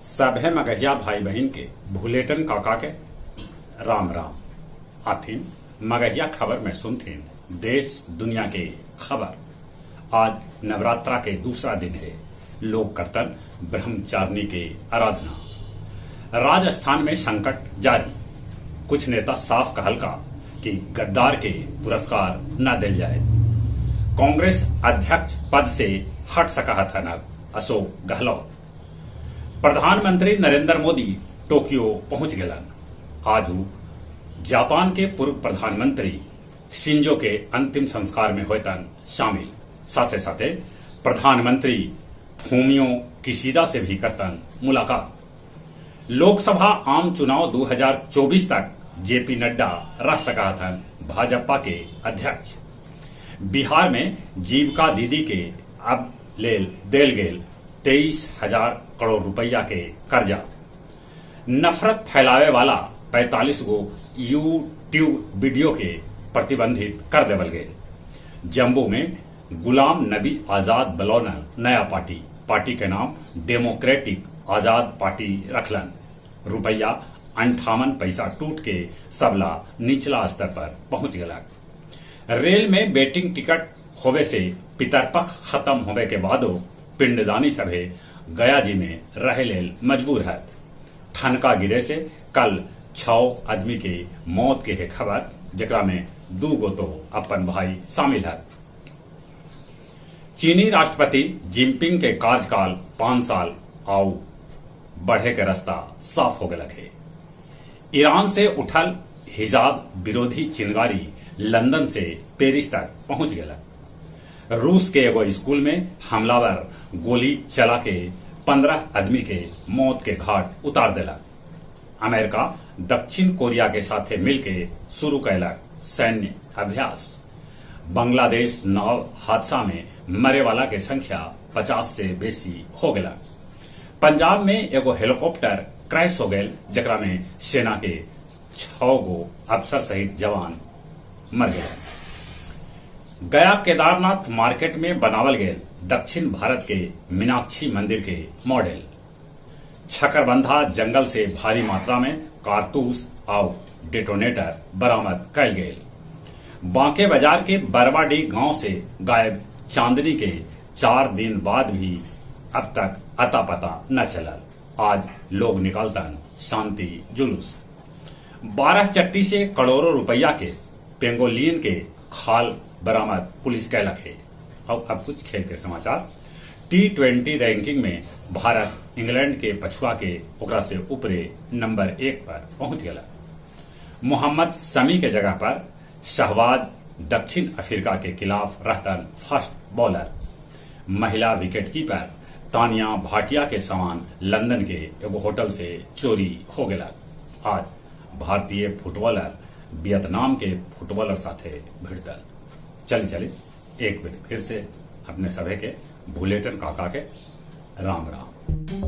सभे मगहिया भाई बहिन के भुलेटन काका के राम राम। आथिन मगहिया खबर में सुनथिन देश दुनिया के खबर। आज नवरात्रा के दूसरा दिन है। लोग करतन ब्रह्मचारिणी के आराधना। राजस्थान में संकट जारी। कुछ नेता साफ कहलका कि गद्दार के पुरस्कार न दिल जाए। कांग्रेस अध्यक्ष पद से हट सका हथन अब अशोक गहलोत। प्रधानमंत्री नरेंद्र मोदी टोक्यो पहुंच गेलन। आज उ जापान के पूर्व प्रधानमंत्री शिंजो के अंतिम संस्कार में होतन शामिल। साथे साथे प्रधानमंत्री फूमियो किशिदा से भी करतन मुलाकात। लोकसभा आम चुनाव 2024 तक जेपी नड्डा रह सका हथन भाजपा के अध्यक्ष। बिहार में जीविका दीदी के अब लेल देल गेल 23,000 करोड़ रुपया के कर्जा। नफरत फैलावे वाला 45 गो यूट्यूब वीडियो के प्रतिबंधित कर देवल गेल। जम्मू में गुलाम नबी आजाद बलौलन नया पार्टी, पार्टी के नाम डेमोक्रेटिक आजाद पार्टी रखलन। रुपया 58 पैसा टूट के सबला निचला स्तर पर पहुंच गलक। रेल में वेटिंग टिकट होवे से पितरपक्ष खत्म होवे के बादो पिंडदानी सभे गया जी में रहे लेल मजबूर है। ठनका गिरे से कल 6 आदमी के मौत के है खबर, जेकरा में 2 गो तो अपन भाई शामिल है। चीनी राष्ट्रपति जिनपिंग के कार्यकाल 5 साल आउ बढ़े के रास्ता साफ हो गलक है। ईरान से उठल हिजाब विरोधी चिंगारी लंदन से पेरिस तक पहुंच गलक। रूस के एगो स्कूल में हमलावर गोली चला के 15 आदमी के मौत के घाट उतार देलक। अमेरिका दक्षिण कोरिया के साथे मिलके शुरू कैलक सैन्य अभ्यास। बांग्लादेश नाव हादसा में मरे वाला के संख्या 50 से बेसी हो गया। पंजाब में एगो हेलीकॉप्टर क्रैश हो गया, जकरा में सेना के 6 गो अफसर सहित जवान मर गए। गया केदारनाथ मार्केट में बनावल गए दक्षिण भारत के मीनाक्षी मंदिर के मॉडल। छकरबंधा जंगल से भारी मात्रा में कारतूस और डेटोनेटर बरामद कैल गए। बांके बाजार के बरवाडीह गांव से गायब चांदनी के 4 दिन बाद भी अब तक अता पता न चलल। आज लोग निकालतन शांति जुलूस। 12 चट्टी से करोड़ों रुपया के पेंगोलियन के खाल बरामद पुलिस कैलक है। और अब कुछ खेल के समाचार। T20 ranking में भारत इंग्लैंड के पछुआ के ओकरा से ऊपरे नंबर 1 पर पहुंच गया। मोहम्मद शमी के जगह पर शहबाज दक्षिण अफ्रीका के खिलाफ रहतन फास्ट बॉलर। महिला विकेटकीपर तानिया भाटिया के सामान लंदन के एगो होटल से चोरी हो गया। आज भारतीय फुटबॉलर वियतनाम के फुटबॉलर साथे भिड़तल। चली चली एक बेर फिर से अपने सभे के भुलेटन काका के राम राम।